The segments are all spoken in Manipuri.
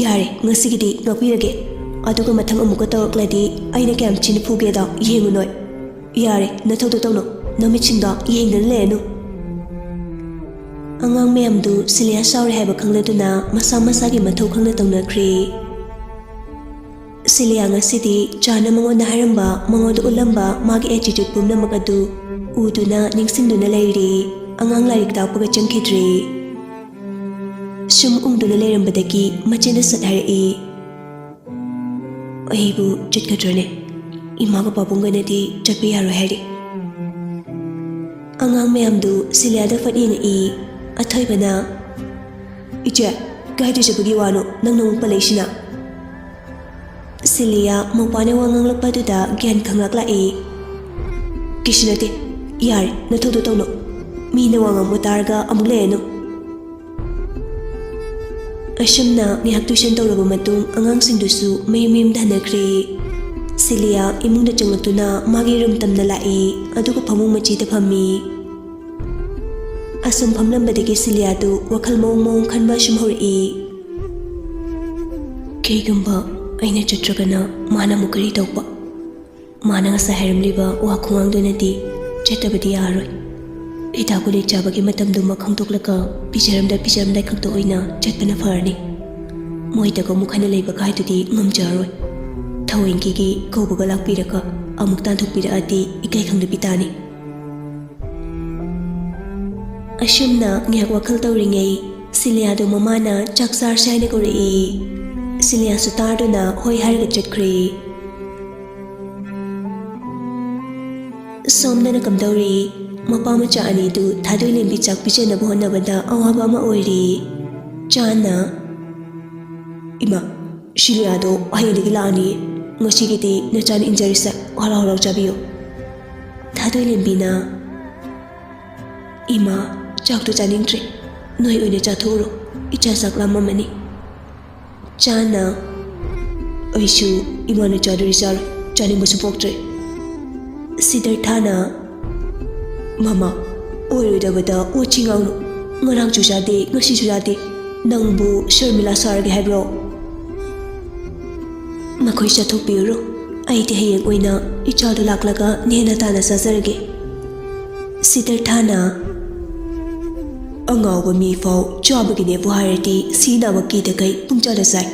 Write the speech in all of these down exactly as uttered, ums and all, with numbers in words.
ꯌꯥꯔꯦ, ꯉꯁꯤꯒꯤꯗꯤ ꯉꯥꯛꯄꯤꯔꯒꯦ꯫ ꯑꯗꯨꯒ ꯃꯊꯪ ꯑꯃꯨꯛꯀ ꯇꯧꯔꯛꯂꯗꯤ ꯑꯩꯅ ꯀꯌꯥꯝ ꯊꯤꯅ ꯐꯨꯒꯦꯗꯣ ꯌꯦꯡꯉꯨ ꯅꯣꯏ꯫ ꯌꯥꯔꯦ, ꯅꯊꯧꯗꯣ ꯇꯧꯅꯣ, ꯅꯃꯤꯠꯁꯤꯡꯗꯣ ꯌꯦꯡꯗꯅ ꯂꯩꯔꯅꯨ꯫ ꯑꯉꯥꯡ ꯃꯌꯥꯝꯗꯨ ꯁꯤꯂꯤꯌꯥ ꯁꯥꯎꯔꯦ ꯍꯥꯏꯕ ꯈꯪꯂꯗꯨꯅ ꯃꯁꯥ ꯃꯁꯥꯒꯤ ꯃꯊꯧ ꯈꯪꯅ ꯇꯧꯅꯈ꯭ꯔꯦ꯫ ꯁꯤꯂꯤꯌꯥ ꯉꯁꯤꯗꯤ ꯆꯥꯅ ꯃꯉꯣꯟꯗ ꯍꯥꯏꯔꯝꯕ, ꯃꯉꯣꯟꯗ ꯎꯠꯂꯝꯕ ꯃꯥꯒꯤ attitude ꯄꯨꯝꯅꯃꯛ ꯑꯗꯨ ꯎꯗꯨꯅ ꯅꯤꯡꯁꯤꯡꯗꯨꯅ ꯂꯩꯔꯦ꯫ ꯑꯉꯥꯡ ꯂꯥꯏꯔꯤꯛ ꯇꯥꯛꯄꯒ ꯆꯪꯈꯤꯗ꯭ꯔꯦ꯫ ꯁꯨꯝ ꯎꯪꯗꯨꯅ ꯂꯩꯔꯝꯕꯗꯒꯤ ꯃꯆꯦꯅ ꯁꯠ ꯍꯥꯏꯔꯛꯏ, "ꯑꯩꯕꯨ ꯆꯠꯀꯗ꯭ꯔꯅꯦ? ꯏꯃꯥꯒ ꯄꯥꯕꯨꯡꯒꯅꯗꯤ ꯆꯠꯄ ꯌꯥꯔꯣꯏ ꯍꯥꯏꯔꯤ꯫" ꯑꯉꯥꯡ ꯃꯌꯥꯝꯗꯨ ꯁꯤꯂꯤꯌꯥꯗ ꯐꯠ ꯌꯦꯡꯉꯛꯏ꯫ ꯑꯊꯣꯏꯕꯅ, "ꯏꯆꯦ, ꯀꯥꯏꯗ ꯆꯠꯄꯒꯤ ꯋꯥꯅꯣ ꯅꯪꯅ ꯑꯃꯨꯛ ꯄꯜꯂꯛꯏꯁꯤꯅ?" ꯁꯤꯂꯤꯌꯥ ꯃꯧꯄꯥꯅ ꯋꯥ ꯉꯥꯡꯂꯛꯄꯗꯨꯗ ꯒ꯭ꯌꯥꯟ ꯈꯪꯂꯛ ꯂꯥꯛꯏ꯫ "ꯀꯩꯁꯨ ꯅꯠꯇꯦ, ꯌꯥꯔꯦ, ꯅꯊꯧꯗꯣ ꯇꯧꯅꯣ꯫ ꯃꯤꯅ ꯋꯥ ꯉꯥꯡꯕ ꯇꯥꯔꯒ ꯑꯃꯨꯛ ꯂꯩꯔꯅꯨ꯫" ꯑꯁꯨꯝꯅ ꯉꯥꯏꯍꯥꯛ tuition ꯇꯧꯔꯕ ꯃꯇꯨꯡ ꯑꯉꯥꯡꯁꯤꯡꯗꯨꯁꯨ ꯃꯌꯨꯝ ꯃꯌꯨꯝꯗ ꯍꯟꯅꯈ꯭ꯔꯦ꯫ ꯁꯤꯂꯤꯌꯥ ꯏꯃꯨꯡꯗ ꯆꯪꯂꯛꯇꯨꯅ ꯃꯥꯒꯤ room ꯇꯝꯅ ꯂꯥꯛꯏ, ꯑꯗꯨꯒ ꯐꯃꯨꯡ ꯃꯆꯤꯗ ꯐꯝꯃꯤ꯫ ꯑꯁꯨꯝ ꯐꯝꯂꯝꯕꯗꯒꯤ ꯁꯤꯂꯤꯌꯥꯗꯨ ꯋꯥꯈꯜ ꯃꯑꯣꯡ ꯃꯑꯣꯡ ꯈꯟꯕ ꯑꯁꯨꯝ ꯍꯧꯔꯛꯏ꯫ "ꯀꯩꯒꯨꯝꯕ ꯑꯩꯅ ꯆꯠꯇ꯭ꯔꯒꯅ ꯃꯥꯅ ꯑꯃꯨꯛ ꯀꯔꯤ ꯇꯧꯕ? ꯃꯥꯅ ꯉꯁꯥꯏ ꯍꯥꯏꯔꯝꯂꯤꯕ ꯋꯥ ꯈꯨꯉꯥꯡꯗꯨꯅꯗꯤ ꯆꯠꯇꯕꯗꯤ ꯌꯥꯔꯣꯏ꯫ ꯍꯤꯗꯥꯛ ꯒꯨꯂꯤ ꯆꯥꯕꯒꯤ ꯃꯇꯝꯗꯨꯃꯛ ꯈꯪꯗꯣꯛꯂꯒ ꯄꯤꯖꯔꯝꯗꯥꯏ ꯄꯤꯖꯔꯝꯗꯥꯏ ꯈꯛꯇ ꯑꯣꯏꯅ ꯆꯠꯄꯅ ꯐꯔꯅꯤ꯫ ꯃꯣꯏꯗꯒ ꯑꯃꯨꯛ ꯍꯟꯅ ꯂꯩꯕ ꯀꯥꯏꯗꯨꯗꯤ ꯉꯝꯖꯔꯣꯏ꯫ ꯊꯋꯦꯟꯒꯤꯒꯤ ꯀꯧꯕꯒ ꯂꯥꯛꯄꯤꯔꯒ ꯑꯃꯨꯛ ꯇꯥꯟꯊꯣꯛꯄꯤꯔꯛꯑꯗꯤ ꯏꯀꯥꯏ ꯈꯪꯗꯕꯤ ꯇꯥꯅꯤ꯫" ꯑꯁꯨꯝꯅ ꯉꯥꯏꯍꯥꯛ ꯋꯥꯈꯜ ꯇꯧꯔꯤꯉꯩ ꯁꯤꯂꯤꯌꯥꯗꯨ ꯃꯃꯥꯅ ꯆꯥꯛ ꯆꯥꯔꯁꯦ ꯍꯥꯏꯅ ꯀꯧꯔꯛꯏ꯫ ꯁꯤꯂꯤꯌꯥꯁꯨ ꯇꯥꯔꯗꯨꯅ ꯍꯣꯏ ꯍꯥꯏꯔꯒ ꯆꯠꯈ꯭ꯔꯦ꯫ ꯁꯣꯝꯗꯅ ꯀꯝꯗꯧꯔꯤ? ꯃꯄꯥ ꯃꯆꯥ ꯑꯅꯤꯗꯨ ꯊꯥꯗꯣꯏ ꯂꯦꯝꯕꯤ ꯆꯥꯛ ꯄꯤꯖꯅꯕ ꯍꯣꯠꯅꯕꯗ ꯑꯋꯥꯕ ꯑꯃ ꯑꯣꯏꯔꯤ꯫ ꯆꯥꯅ, "ꯏꯃꯥ, ꯁꯤꯂꯤꯌꯥꯗꯣ ꯍꯌꯦꯡꯗꯒꯤ ꯂꯥꯛꯑꯅꯤ꯫ ꯉꯁꯤꯒꯤꯗꯤ ꯅꯆꯥꯅ ꯏꯟꯖꯔꯤꯁꯦ ꯍꯔꯥꯎ ꯍꯔꯥꯎ ꯆꯥꯕꯤꯌꯨ꯫" ꯊꯥꯗꯣꯏ ꯂꯦꯝꯕꯤꯅ, "ꯏꯃꯥ, ꯆꯥꯛꯇꯣ ꯆꯥꯅꯤꯡꯗ꯭ꯔꯦ꯫ ꯅꯣꯏ ꯑꯣꯏꯅ ꯆꯥꯊꯣꯛꯎꯔꯣ꯫ ꯏꯆꯥ ꯆꯥꯛ ꯂꯥꯝꯃꯝꯃꯅꯤ꯫" ꯆꯥꯅ, "ꯑꯩꯁꯨ ꯏꯃꯥꯅ ꯆꯥꯗ꯭ꯔꯗꯤ ꯆꯥꯔꯣꯏ꯫ ꯆꯥꯅꯤꯡꯕꯁꯨ ꯄꯣꯛꯇ꯭ꯔꯦ꯫" ꯁꯤꯗꯔꯊꯥꯅ, "ꯃꯃꯥ, ꯑꯣꯏꯔꯣꯏꯗꯕꯗ ꯋꯥꯊꯤ ꯉꯥꯡꯅꯨ꯫ ꯉꯔꯥꯡꯁꯨ ꯆꯥꯗꯦ, ꯉꯁꯤꯁꯨ ꯆꯥꯗꯦ꯫ ꯅꯪꯕꯨ ꯁꯔꯃꯤꯂꯥ ꯁꯥꯔꯒꯦ ꯍꯥꯏꯕ꯭ꯔꯣ? "ꯃꯈꯣꯏ ꯆꯥꯊꯣꯛꯄꯤꯔꯨꯔꯣ꯫ ꯑꯩꯗꯤ ꯍꯌꯦꯡ ꯑꯣꯏꯅ ꯏꯆꯥꯗꯨ ꯂꯥꯛꯂꯒ ꯅꯦꯅ ꯇꯥꯅ ꯆꯥꯖꯔꯒꯦ꯫" ꯁꯤꯗꯔꯊꯥꯅ, "ꯑꯉꯥꯎꯕ ꯃꯤꯐꯥꯎ ꯆꯥꯕꯒꯤꯅꯦꯕꯨ ꯍꯥꯏꯔꯗꯤ ꯁꯤꯅꯕ ꯀꯤꯗꯈꯩ ꯄꯨꯡꯆꯥꯗ ꯆꯥꯏ꯫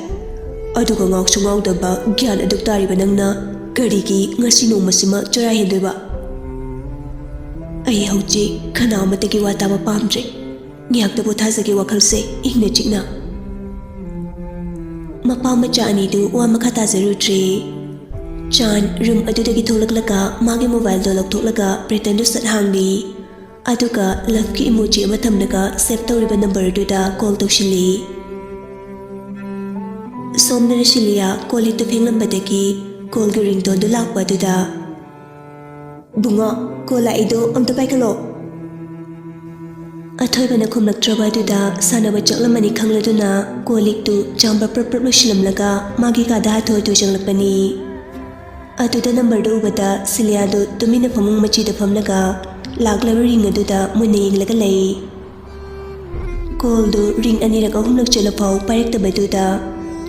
ꯑꯗꯨꯒ ꯉꯥꯎꯁꯨ ꯉꯥꯎꯗꯕ ꯒ꯭ꯌꯥꯟ ꯑꯗꯨꯛ ꯇꯥꯔꯤꯕ ꯅꯪꯅ ꯀꯔꯤꯒꯤ ꯉꯁꯤ ꯅꯣꯡꯃꯁꯤꯃ ꯆꯔꯥ ꯍꯦꯟꯗꯣꯏꯕ?" ꯑꯩ ꯍꯧꯖꯤꯛ ꯀꯅꯥ ꯑꯃꯠꯇꯒꯤ ꯋꯥ ꯇꯥꯕ ꯄꯥꯝꯗ꯭ꯔꯦ꯫ ꯉꯥꯏꯍꯥꯛꯇ ꯄꯣꯊꯥꯖꯒꯦ ꯋꯥꯈꯜꯁꯦ ꯏꯪꯅ ꯆꯤꯛꯅ꯫ ꯃꯄꯥ ꯃꯆꯥ ꯑꯅꯤꯗꯨ ꯋꯥ ꯃꯈꯥ ꯇꯥꯖꯔꯨꯗ꯭ꯔꯦ꯫ ꯆꯥꯟ ꯔꯨꯝ ꯑꯗꯨꯗꯒꯤ ꯊꯣꯛꯂꯛꯂꯒ ꯃꯥꯒꯤ ꯃꯣꯕꯥꯏꯜꯗꯣ ꯂꯧꯊꯣꯛꯂꯒ ꯕ꯭ꯔꯦꯇꯟꯗꯨ ꯁꯠ ꯍꯥꯡꯂꯤ꯫ ꯑꯗꯨꯒ ꯂꯚꯀꯤ ꯏꯃꯣꯖꯤ ꯑꯃ ꯊꯝꯂꯒ ꯁꯦꯚ ꯇꯧꯔꯤꯕ ꯅꯝꯕꯔ ꯑꯗꯨꯗ ꯀꯣꯜ ꯇꯧꯁꯤꯜꯂꯤ꯫ ꯁꯣꯝꯗꯅ ꯁꯤꯂꯤꯌꯥ ꯀꯣꯜ ꯂꯤꯛꯇꯨ ꯐꯦꯡꯂꯝꯕꯗꯒꯤ ꯀꯣꯜꯒꯤ ꯔꯤꯡꯇꯣꯟꯗꯨ ꯂꯥꯛꯄ ꯑꯗꯨꯗ, "ꯕꯨꯡꯉꯣ, ꯀꯣꯜ ꯂꯥꯛꯏꯗꯣ ꯑꯝꯇ ꯄꯥꯏꯈꯠꯂꯣ꯫" ꯑꯊꯣꯏꯕꯅ ꯈꯨꯝꯂꯛꯇ꯭ꯔꯕ ꯑꯗꯨꯗ ꯁꯥꯟꯅꯕ ꯆꯠꯂꯝꯃꯅꯤ ꯈꯪꯂꯗꯨꯅ ꯀꯣꯜ ꯂꯤꯛꯇꯨ ꯆꯥꯝꯕ ꯄ꯭ꯔꯞ ꯄ꯭ꯔꯞ ꯂꯣꯏꯁꯤꯜꯂꯝꯂꯒ ꯃꯥꯒꯤ ꯀꯥꯗ ꯍꯥꯊꯨ ꯍꯥꯊꯨ ꯆꯪꯂꯛꯄꯅꯤ꯫ ꯑꯗꯨꯗ ꯅꯝꯕꯔꯗꯨ ꯎꯕꯗ ꯁꯤꯂꯤꯌꯥꯗꯨ ꯇꯨꯃꯤꯟꯅ ꯐꯃꯨꯡ ꯃꯆꯤꯗ ꯐꯝꯂꯒ ꯂꯥꯛꯂꯕ ꯔꯤꯡ ꯑꯗꯨꯗ ꯃꯨꯟꯅ ꯌꯦꯡꯂꯒ ꯂꯩ꯫ ꯀꯣꯜꯗꯨ ꯔꯤꯡ ꯑꯅꯤꯔꯛ ꯑꯍꯨꯝꯂꯛ ꯆꯠꯂꯐꯥꯎ ꯄꯥꯏꯔꯛꯇꯕꯗꯨꯗ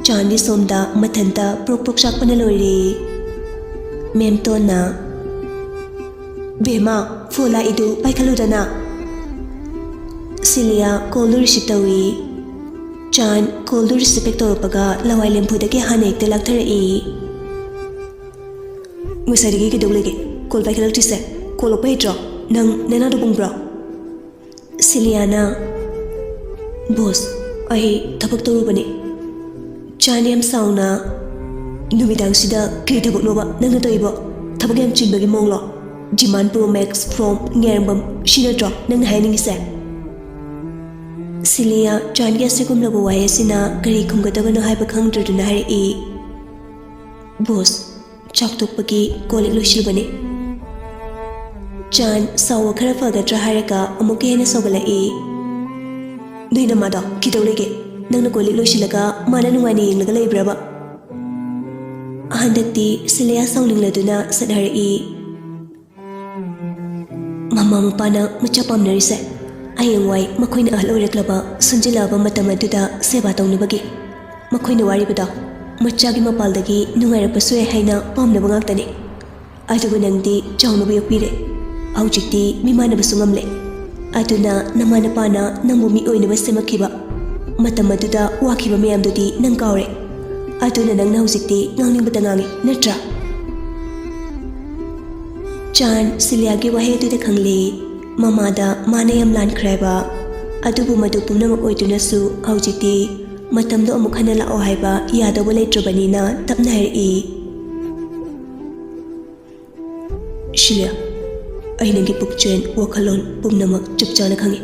ꯆꯥꯟꯗꯤ ꯁꯣꯝꯗ ꯃꯊꯟꯇ ꯄ꯭ꯔꯣꯛ ꯄ꯭ꯔꯣꯛ ꯆꯥꯛꯄꯅ ꯂꯣꯏꯔꯦ꯫ ꯃꯦꯝꯇꯣꯟꯅ, "ꯕꯦꯝꯃ, ꯐꯣꯟ ꯂꯥꯛꯏꯗꯨ ꯄꯥꯏꯈꯠꯂꯨꯗꯅ꯫" ꯁꯤꯂꯤꯌꯥ ꯀꯣꯜꯗꯨ ꯔꯤꯁꯤꯞ ꯇꯧꯏ꯫ ꯆꯥꯟ ꯀꯣꯜꯗꯨ ꯔꯤꯁꯤꯞ ꯍꯦꯛ ꯇꯧꯔꯛꯄꯒ ꯂꯋꯥꯏ ꯂꯦꯝꯐꯨꯗꯒꯤ ꯍꯥꯟꯅ ꯍꯦꯛꯇ ꯂꯥꯛꯊꯔꯛꯏ꯫ "ꯉꯁꯥꯏꯗꯒꯤ ꯀꯩꯗꯧ ꯂꯩꯒꯦ? ꯀꯣꯜ ꯄꯥꯏꯈꯠꯂꯛꯇ꯭ꯔꯤꯁꯦ? ꯀꯣꯜ ꯑꯣꯛꯄ ꯍꯩꯇ꯭ꯔꯣ? ꯅꯪ ꯅꯅꯥꯗꯣ ꯄꯨꯡꯕ꯭ꯔꯣ?" ꯁꯤꯂꯤꯌꯥꯅ, "ꯕꯣꯁ, ꯑꯩ ꯊꯕꯛ ꯇꯧꯔꯨꯕꯅꯦ꯫" ꯆꯥꯟ ꯌꯥꯝ ꯁꯥꯎꯅ, "ꯅꯨꯃꯤꯗꯥꯡꯁꯤꯗ ꯀꯔꯤ ꯊꯕꯛꯅꯣꯕ ꯅꯪꯅ ꯇꯧꯏꯕꯣ? ꯊꯕꯛ ꯌꯥꯝ ꯆꯤꯟꯕꯒꯤ ꯃꯑꯣꯡꯂꯣ? ꯖꯤꯃꯥꯟ ꯄ꯭ꯔꯣ ꯃꯦꯛꯁ ꯐ꯭ꯔꯣꯝ ꯉꯥꯏꯔꯝꯕꯝ, ꯁꯤ ꯅꯠꯇ꯭ꯔꯣ ꯅꯪꯅ ꯍꯥꯏꯅꯤꯡꯉꯤꯁꯦ?" ꯁꯤꯂꯤꯌꯥ ꯆꯥꯟꯒꯤ ꯑꯁꯤꯒꯨꯝꯂꯕ ꯋꯥꯍꯩ ꯑꯁꯤꯅ ꯀꯔꯤ ꯈꯨꯝꯒꯗꯕꯅꯣ ꯍꯥꯏꯕ ꯈꯪꯗ꯭ꯔꯗꯨꯅ ꯍꯥꯏꯔꯛꯏ, "ꯕꯣꯁ, ꯆꯥꯛ ꯇꯣꯛꯄꯒꯤ ꯀꯣꯜ ꯂꯤꯛ ꯂꯣꯏꯁꯤꯜꯂꯨꯕꯅꯦ꯫" ꯆꯥꯟ ꯁꯥꯎꯕ ꯈꯔ ꯐꯒꯗ꯭ꯔꯥ ꯍꯥꯏꯔꯒ ꯑꯃꯨꯛꯀ ꯍꯦꯟꯅ ꯁꯥꯎꯒꯠꯂꯛꯏ, "ꯅꯣꯏ ꯅꯃꯥꯗꯣ ꯀꯩꯗꯧ ꯂꯩꯒꯦ? ꯅꯪꯅ ꯀꯣꯜ ꯂꯤꯛ ꯂꯣꯏꯁꯤꯜꯂꯒ ꯃꯥꯅ ꯅꯨꯡꯉꯥꯏꯅ ꯌꯦꯡꯂꯒ ꯂꯩꯕ꯭ꯔꯕ?" ꯍꯟꯗꯛꯇꯤ ꯁꯤꯂꯤꯌꯥ ꯁꯥꯎꯅꯤꯡꯂꯗꯨꯅ ꯁꯠ ꯍꯥꯏꯔꯛꯏ, "ꯃꯃꯥ ꯃꯄꯥꯅ ꯃꯆꯥ ꯄꯥꯝꯅꯔꯤꯁꯦ ꯍꯌꯦꯡꯋꯥꯏ ꯃꯈꯣꯏꯅ ꯑꯍꯜ ꯑꯣꯏꯔꯛꯂꯕ, ꯁꯣꯟꯖꯤꯜꯂꯛꯂꯕ ꯃꯇꯝ ꯑꯗꯨꯗ ꯁꯦꯕꯥ ꯇꯧꯅꯕꯒꯤ꯫ ꯃꯈꯣꯏꯅ ꯋꯥꯔꯤꯕꯗꯣ ꯃꯆꯥꯒꯤ ꯃꯄꯥꯜꯗꯒꯤ ꯅꯨꯡꯉꯥꯏꯔꯛꯄꯁꯨ ꯌꯥꯏ ꯍꯥꯏꯅ ꯄꯥꯝꯅꯕ ꯉꯥꯛꯇꯅꯤ꯫ ꯑꯗꯨꯕꯨ ꯅꯪꯗꯤ ꯆꯥꯎꯅꯕ ꯌꯣꯛꯄꯤꯔꯦ꯫ ꯍꯧꯖꯤꯛꯇꯤ ꯃꯤꯃꯥꯟꯅꯕꯁꯨ ꯉꯝꯂꯦ꯫ ꯑꯗꯨꯅ ꯅꯃꯥ ꯅꯄꯥꯅ ꯅꯪꯕꯨ ꯃꯤ ꯑꯣꯏꯅꯕ ꯁꯦꯝꯃꯛꯈꯤꯕ ꯃꯇꯝ ꯑꯗꯨꯗ ꯋꯥꯈꯤꯕ ꯃꯌꯥꯝꯗꯨꯗꯤ ꯅꯪ ꯀꯥꯎꯔꯦ꯫ ꯑꯗꯨꯅ ꯅꯪꯅ ꯍꯧꯖꯤꯛꯇꯤ ꯉꯥꯡꯅꯤꯡꯕꯇ ꯉꯥꯡꯉꯤ, ꯅꯠꯇ꯭ꯔꯥ? ꯆꯥꯟ ꯁꯤꯂꯤꯌꯥꯒꯤ ꯋꯥꯍꯩ ꯑꯗꯨꯗ ꯈꯪꯂꯦ, ꯃꯃꯥꯗ ꯃꯥꯅ ꯌꯥꯝ ꯂꯥꯟꯈ꯭ꯔꯦ ꯍꯥꯏꯕ꯫ ꯑꯗꯨꯕꯨ ꯃꯗꯨ ꯄꯨꯝꯅꯃꯛ ꯑꯣꯏꯗꯨꯅꯁꯨ ꯍꯧꯖꯤꯛꯇꯤ ꯃꯇꯝꯗꯣ ꯑꯃꯨꯛ ꯍꯟꯅ ꯂꯥꯛꯑꯣ ꯍꯥꯏꯕ ꯌꯥꯗꯧꯕ ꯂꯩꯇ꯭ꯔꯕꯅꯤꯅ ꯇꯞꯅ ꯍꯥꯏꯔꯛꯏ꯫ ꯁꯤꯂꯤꯌꯥ, ꯑꯩ ꯅꯪꯒꯤ ꯄꯨꯛꯆꯦꯜ, ꯋꯥꯈꯜꯂꯣꯟ ꯄꯨꯝꯅꯃꯛ ꯆꯞ ꯆꯥꯅ ꯈꯪꯏ꯫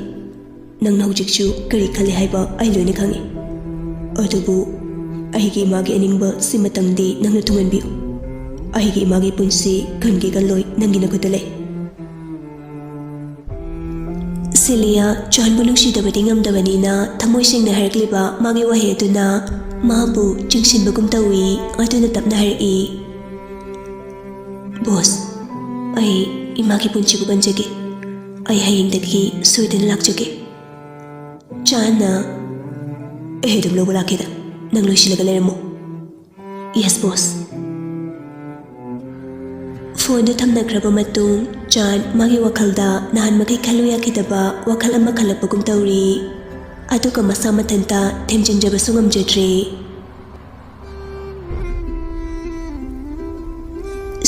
ꯅꯪꯅ ꯍꯧꯖꯤꯛꯁꯨ ꯀꯔꯤ ꯈꯜꯂꯤ ꯍꯥꯏꯕ ꯑꯩ ꯂꯣꯏꯅ ꯈꯪꯏ꯫ ꯑꯗꯨꯕꯨ ꯑꯩꯒꯤ ꯏꯃꯥꯒꯤ ꯑꯅꯤꯡꯕ ꯁꯤꯃꯇꯪꯗꯤ ꯅꯪꯅ ꯊꯨꯡꯍꯟꯕꯤꯌꯨ꯫ ꯑꯩꯒꯤ ꯏꯃꯥꯒꯤ ꯄꯨꯟꯁꯤ ꯈꯟꯒꯦ ꯈꯜꯂꯣꯏ ꯅꯪꯒꯤ ꯅꯈꯨꯠꯇ ꯂꯩ꯫ ꯁꯤꯂꯤꯌꯥ ꯆꯥꯟꯕꯨ ꯅꯨꯡꯁꯤꯗꯕꯗꯤ ꯉꯝꯗꯕꯅꯤꯅ ꯊꯃꯣꯏ ꯁꯦꯡꯅ ꯍꯥꯏꯔꯛꯂꯤꯕ ꯃꯥꯒꯤ ꯋꯥꯍꯩ ꯑꯗꯨꯅ ꯃꯥꯕꯨ ꯆꯤꯡꯁꯤꯟꯕꯒꯨꯝ ꯇꯧꯏ꯫ ꯑꯗꯨꯅ ꯇꯞꯅ ꯍꯥꯏꯔꯛꯏ, "ꯕꯣꯁ, ꯑꯩ ꯏꯃꯥꯒꯤ ꯄꯨꯟꯁꯤꯕꯨ ꯀꯟꯖꯒꯦ꯫ ꯑꯩ ꯍꯌꯦꯡꯗꯒꯤ ꯁꯣꯏꯗꯅ ꯂꯥꯛꯆꯒꯦ꯫" ꯆꯥꯟꯅ, "ꯑꯩ ꯑꯗꯨꯝ ꯂꯧꯕ ꯂꯥꯛꯀꯦꯗ, ꯅꯪ ꯂꯣꯏꯁꯤꯜꯂꯒ ꯂꯩꯔꯝꯃꯣ꯫" "ꯌꯦꯁ, ꯕꯣꯁ꯫" ꯐꯣꯟꯗꯨ ꯊꯝꯅꯈ꯭ꯔꯕ ꯃꯇꯨꯡ ꯆꯥꯟ ꯃꯥꯒꯤ ꯋꯥꯈꯜꯗ ꯅꯍꯥꯟ ꯃꯈꯩ ꯈꯜꯂꯨ ꯌꯥꯈꯤꯗꯕ ꯋꯥꯈꯜ ꯑꯃ ꯈꯜꯂꯛꯄꯒꯨꯝ ꯇꯧꯔꯤ꯫ ꯑꯗꯨꯒ ꯃꯁꯥ ꯃꯊꯟꯇ ꯊꯦꯝꯖꯤꯟꯖꯕꯁꯨ ꯉꯝꯖꯗ꯭ꯔꯦ꯫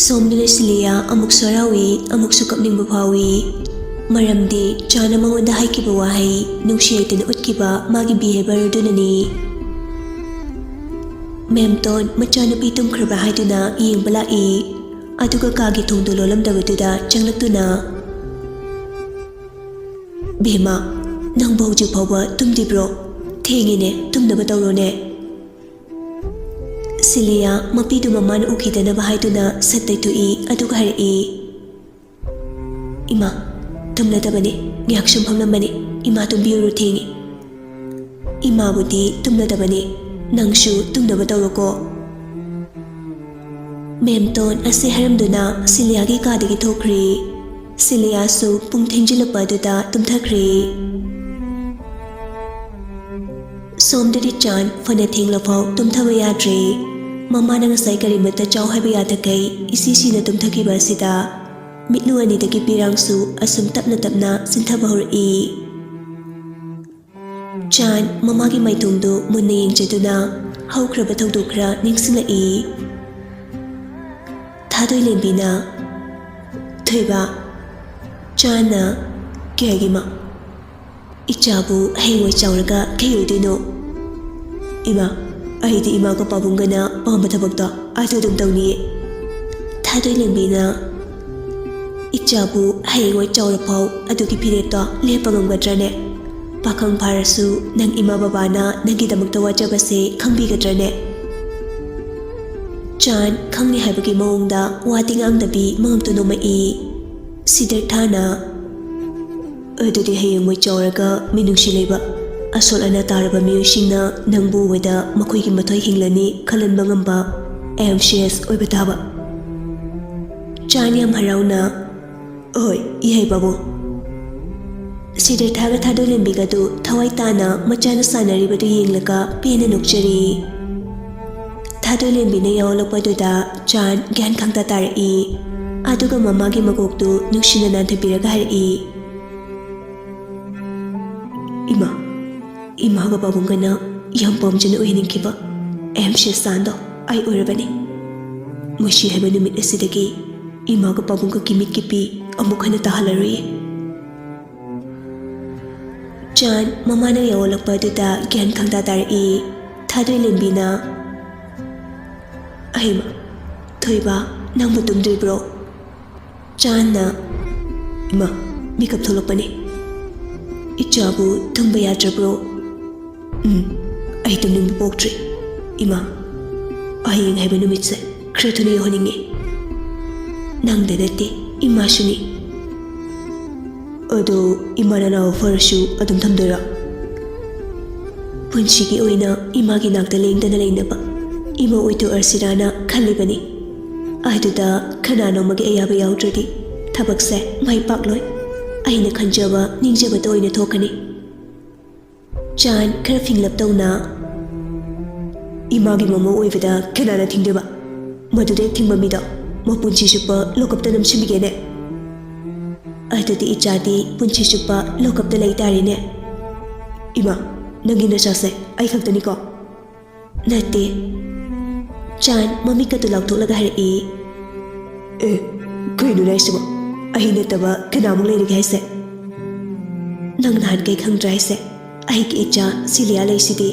ꯁꯣꯝꯗꯅ ꯁꯤꯂꯤꯌꯥ ꯑꯃꯨꯛꯁꯨ ꯍꯔꯥꯎꯏ, ꯑꯃꯨꯛꯁꯨ ꯀꯞꯅꯤꯡꯕ ꯐꯥꯎꯏ꯫ ꯃꯔꯝꯗꯤ ꯆꯥꯟꯅ ꯃꯉꯣꯟꯗ ꯍꯥꯏꯈꯤꯕ ꯋꯥꯍꯩ, ꯅꯨꯡꯁꯤ ꯂꯩꯇꯅ ꯎꯠꯈꯤꯕ ꯃꯥꯒꯤ ꯕꯤꯍꯦꯕꯔ ꯑꯗꯨꯅꯅꯤ꯫ ꯃꯦꯝꯇꯣꯟ ꯃꯆꯥꯅꯨꯄꯤ ꯇꯨꯝꯈ꯭ꯔꯕ꯭ꯔꯥ ꯍꯥꯏꯗꯨꯅ ꯌꯦꯡꯕ ꯂꯥꯛꯏ꯫ ꯑꯗꯨꯒ ꯀꯥꯒꯤ ꯊꯣꯡꯗꯨ ꯂꯣꯜꯂꯝꯗꯕꯗꯨꯗ ꯆꯪꯂꯛꯇꯨꯅ, "ꯕꯦꯝꯃ, ꯅꯪꯕꯨ ꯍꯧꯖꯤꯛ ꯐꯥꯎꯕ ꯇꯨꯝꯗ꯭ꯔꯤꯕ꯭ꯔꯣ? ꯊꯦꯡꯉꯦꯅꯦ, ꯇꯨꯝꯅꯕ ꯇꯧꯔꯣꯅꯦ꯫" ꯁꯤꯂꯤꯌꯥ ꯃꯄꯤꯗꯨ ꯃꯃꯥꯅ ꯎꯈꯤꯗꯅꯕ ꯍꯥꯏꯗꯨꯅ ꯁꯠ ꯇꯩꯊꯣꯛꯏ, ꯑꯗꯨꯒ ꯍꯥꯏꯔꯛꯏ, "ꯏꯃꯥ, ꯇꯨꯝꯂꯗꯕꯅꯤ, ꯉꯥꯏꯍꯥꯛ ꯁꯨꯝ ꯐꯝꯂꯝꯕꯅꯤ, ꯏꯃꯥ ꯇꯨꯝꯕꯤꯔꯨꯔꯣ, ꯊꯦꯡꯉꯤ꯫" "ꯏꯃꯥꯕꯨꯗꯤ ꯇꯨꯝꯂꯗꯕꯅꯤ, ꯅꯪꯁꯨ ꯇꯨꯝꯅꯕ ꯇꯧꯔꯣꯀꯣ꯫" ꯃꯦꯝꯇꯣꯟ ꯑꯁꯤ ꯍꯥꯏꯔꯝꯗꯨꯅ ꯁꯤꯂꯤꯌꯥꯒꯤ ꯀꯥꯗꯒꯤ ꯊꯣꯛꯈ꯭ꯔꯦ꯫ ꯁꯤꯂꯤꯌꯥꯁꯨ ꯄꯨꯡ ꯊꯦꯡꯖꯤꯜꯂꯛꯄ ꯑꯗꯨꯗ ꯇꯨꯝꯊꯈ꯭ꯔꯦ꯫ ꯁꯣꯝꯗꯗꯤ ꯆꯥꯟ ꯐꯅ ꯊꯦꯡꯂꯐꯥꯎ ꯇꯨꯝꯊꯕ ꯌꯥꯗ꯭ꯔꯦ꯫ ꯃꯃꯥꯅ ꯉꯁꯥꯏ ꯀꯔꯤꯃꯠꯇ ꯆꯥꯎ ꯍꯥꯏꯕ ꯌꯥꯗꯈꯩ ꯏꯁꯤ ꯁꯤꯅ ꯇꯨꯝꯊꯈꯤꯕ ꯑꯁꯤꯗ ꯃꯤꯠꯂꯨ ꯑꯅꯤꯗꯒꯤ ꯄꯤꯔꯥꯡꯁꯨ ꯑꯁꯨꯝ ꯇꯞꯅ ꯇꯞꯅ ꯆꯤꯟꯊꯕ ꯍꯧꯔꯛꯏ꯫ ꯆꯥꯟ ꯃꯃꯥꯒꯤ ꯃꯥꯏꯊꯣꯡꯗꯨ ꯃꯨꯟꯅ ꯌꯦꯡꯖꯗꯨꯅ ꯍꯧꯈ꯭ꯔꯕ ꯊꯧꯗꯣꯛ ꯈꯔ ꯅꯤꯡꯁꯤꯡꯂꯛꯏ꯫ ꯊꯥꯗꯣꯏꯂꯦꯝꯕꯤꯅ, "ꯊꯣꯏꯕ, ꯆꯥꯟꯅ ꯀꯩ ꯍꯥꯏꯒꯦ ꯏꯃꯥ? ꯏꯆꯥꯕꯨ ꯍꯌꯦꯡꯋꯥꯏ ꯆꯥꯎꯔꯒ ꯀꯩ ꯑꯣꯏꯗꯣꯏꯅꯣ?" "ꯏꯃꯥ, ꯑꯩꯗꯤ ꯏꯃꯥꯒ ꯄꯥꯕꯨꯡꯒꯅ ꯄꯥꯝꯕ ꯊꯕꯛꯇꯣ ꯑꯗꯨ ꯑꯗꯨꯝ ꯇꯧꯅꯤꯌꯦ꯫" ꯊꯥꯗꯣꯏꯂꯦꯝꯕꯤꯅ, "ꯏꯆꯥꯕꯨ ꯍꯌꯦꯡꯋꯥꯏ ꯆꯥꯎꯔꯐꯥꯎ ꯑꯗꯨꯒꯤ ꯐꯤꯔꯦꯞꯇꯣ ꯂꯦꯞꯄ ꯉꯝꯒꯗ꯭ꯔꯅꯦ? ꯄꯥꯈꯪ ꯐꯥꯔꯁꯨ ꯅꯪ ꯏꯃꯥ ꯕꯕꯥꯅ ꯅꯪꯒꯤꯗꯃꯛꯇ ꯋꯥꯖꯕꯁꯦ ꯈꯪꯕꯤꯒꯗ꯭ꯔꯅꯦ?" ꯆꯥꯟ ꯈꯪꯅꯤ ꯍꯥꯏꯕꯒꯤ ꯃꯑꯣꯡꯗ ꯋꯥꯗꯤ ꯉꯥꯡꯗꯕꯤ ꯃꯉꯛꯇꯨ ꯅꯣꯝꯃꯛꯏ꯫ ꯁꯤꯗꯔꯊꯥꯅ, "ꯑꯗꯨꯗꯤ ꯍꯌꯦꯡꯋꯥꯏ ꯆꯥꯎꯔꯒ ꯃꯤꯅꯨꯡꯁꯤ ꯂꯩꯕ, ꯑꯁꯣꯜ ꯑꯅꯥ ꯇꯥꯔꯕ ꯃꯤꯑꯣꯏꯁꯤꯡꯅ ꯅꯪꯕꯨ ꯎꯕꯗ ꯃꯈꯣꯏꯒꯤ ꯃꯊꯣꯏ ꯍꯤꯡꯂꯅꯤ ꯈꯜꯍꯟꯕ ꯉꯝꯕ ꯑꯦꯝꯁꯤꯌꯁ ꯑꯣꯏꯕ ꯇꯥꯕ꯫" ꯆꯥꯟ ꯌꯥꯝ ꯍꯔꯥꯎꯅ, "ꯍꯣꯏ, ꯌꯥꯏ ꯄꯥꯕꯨꯡ꯫" ꯁꯤꯗꯔꯊꯥꯒ ꯊꯥꯗꯣꯏꯂꯦꯝꯕꯤꯒꯗꯨ ꯊꯋꯥꯏ ꯇꯥꯅ ꯃꯆꯥꯅ ꯁꯥꯟꯅꯔꯤꯕꯗꯨ ꯌꯦꯡꯂꯒ ꯄꯦꯟꯅ ꯅꯣꯛꯆꯔꯤ꯫ ꯊꯥꯗꯣꯏꯂꯦꯝꯕꯤꯅ ꯌꯥꯎꯂꯛꯄꯗꯨꯗ ꯆꯥꯟ ꯒ꯭ꯌꯥꯟ ꯈꯪꯇꯥ ꯇꯥꯔꯛꯏ꯫ ꯑꯗꯨꯒ ꯃꯃꯥꯒꯤ ꯃꯀꯣꯛꯇꯨ ꯅꯨꯡꯁꯤꯅ ꯅꯥꯟꯊꯕꯤꯔꯒ ꯍꯥꯏꯔꯛꯏ, "ꯏꯃꯥ, ꯏꯃꯥꯒ ꯄꯥꯕꯨꯡꯒꯅ ꯌꯥꯝ ꯄꯥꯝꯖꯅ ꯑꯣꯏꯍꯟꯅꯤꯡꯈꯤꯕ ꯑꯦꯝꯁꯤꯌꯁ ꯆꯥꯟꯗꯣ ꯑꯩ ꯑꯣꯏꯔꯕꯅꯤ꯫ ꯉꯁꯤ ꯍꯥꯏꯕ ꯅꯨꯃꯤꯠ ꯑꯁꯤꯗꯒꯤ ꯏꯃꯥꯒ ꯄꯥꯕꯨꯡꯒ ꯀꯤꯃꯤꯠ ꯀꯤꯄꯤ ꯑꯃꯨꯛ ꯍꯟꯅ ꯇꯥꯍꯜꯂꯔꯣꯏꯌꯦ꯫" ꯆꯥꯟ ꯃꯃꯥꯅ ꯌꯥꯎꯂꯛꯄ ꯑꯗꯨꯗ ꯒ꯭ꯌꯥꯟ ꯈꯪꯇꯥ ꯇꯥꯔꯛꯏ꯫ ꯊꯥꯗꯣꯏꯂꯦꯝꯕꯤꯅ, "ꯑꯍꯩꯃ, ꯊꯣꯏꯕ, ꯅꯪꯕꯨ ꯇꯨꯝꯗ꯭ꯔꯤꯕ꯭ꯔꯣ?" ꯆꯥꯟꯅ, "ꯏꯃꯥ, ꯃꯤꯀꯞ ꯊꯣꯛꯂꯛꯄꯅꯦ꯫ ꯏꯆꯥꯕꯨ ꯇꯨꯝꯕ ꯌꯥꯗ꯭ꯔꯕ꯭ꯔꯣ?" "ꯎꯝ, ꯑꯩ ꯇꯨꯝꯅꯤꯡꯕ ꯄꯣꯛꯇ꯭ꯔꯤ꯫ ꯏꯃꯥ, ꯍꯌꯦꯡ ꯍꯥꯏꯕ ꯅꯨꯃꯤꯠꯁꯦ ꯈꯔ ꯊꯨꯅ ꯌꯧꯍꯟꯅꯤꯡꯉꯤ꯫ ꯅꯪꯗ ꯅꯠꯇꯦ, ꯏꯃꯥꯁꯨꯅꯤ꯫ ꯑꯗꯣ ꯏꯃꯥ ꯅꯅꯥꯎ ꯐꯔꯁꯨ ꯑꯗꯨꯝ ꯊꯝꯗꯣꯏꯔꯣ?" ꯄꯨꯟꯁꯤꯒꯤ ꯑꯣꯏꯅ ꯏꯃꯥꯒꯤ ꯅꯥꯛꯇ ꯂꯦꯡꯗꯅ ꯂꯩꯅꯕ ꯏꯃꯥ ꯑꯣꯏꯊꯣꯛꯑꯁꯤꯔꯥꯅ ꯈꯜꯂꯤꯕꯅꯤ꯫ ꯑꯗꯨꯗ ꯀꯅꯥꯅꯣꯝꯃꯒꯤ ꯑꯌꯥꯕ ꯌꯥꯎꯗ꯭ꯔꯗꯤ ꯊꯕꯛꯁꯦ ꯃꯥꯏ ꯄꯥꯛꯂꯣꯏ꯫ ꯑꯩꯅ ꯈꯟꯖꯕ ꯅꯤꯡꯖꯕꯇ ꯑꯣꯏꯅ ꯊꯣꯛꯀꯅꯤ꯫ ꯆꯥꯟ ꯈꯔ ꯐꯤꯡꯂꯞ ꯇꯧꯅ, "ꯏꯃꯥꯒꯤ ꯃꯃꯧ ꯑꯣꯏꯕꯗ ꯀꯅꯥꯅ ꯊꯤꯡꯗꯣꯏꯕ? ꯃꯗꯨꯗ ꯍꯦꯛ ꯊꯤꯡꯕ ꯃꯤꯗꯣ ꯃꯄꯨꯟꯁꯤ ꯆꯨꯞꯄ ꯂꯣꯀꯞꯇ ꯅꯝꯁꯤꯟꯕꯤꯒꯦꯅꯦ꯫ ꯑꯗꯨꯗꯤ ꯏꯆꯥꯗꯤ ꯄꯨꯟꯁꯤ ꯆꯨꯞꯄ ꯂꯣꯀꯞꯇ ꯂꯩ ꯇꯥꯔꯦꯅꯦ꯫ ꯏꯃꯥ, ꯅꯪꯒꯤ ꯅꯆꯥꯁꯦ ꯑꯩ ꯈꯛꯇꯅꯤꯀꯣ?" "ꯅꯠꯇꯦ꯫" ꯆꯥꯟ ꯃꯃꯤꯠꯀꯗꯨ ꯂꯥꯎꯊꯣꯛꯂꯒ ꯍꯥꯏꯔꯛꯏ꯫ "ꯑꯦ, ꯀꯩꯅꯣꯅꯦ ꯍꯥꯏꯁꯤꯕꯣ? ꯑꯩ ꯅꯠꯇꯕ ꯀꯅꯥꯃꯨꯛ ꯂꯩꯔꯤꯒꯦ ꯍꯥꯏꯁꯦ? ꯅꯪ ꯅꯍꯥꯟꯈꯩ ꯈꯪꯗ꯭ꯔꯥ ꯍꯥꯏꯁꯦ? ꯑꯩꯒꯤ ꯏꯆꯥ ꯁꯤꯂꯤꯌꯥ ꯂꯩꯁꯤꯗꯤ꯫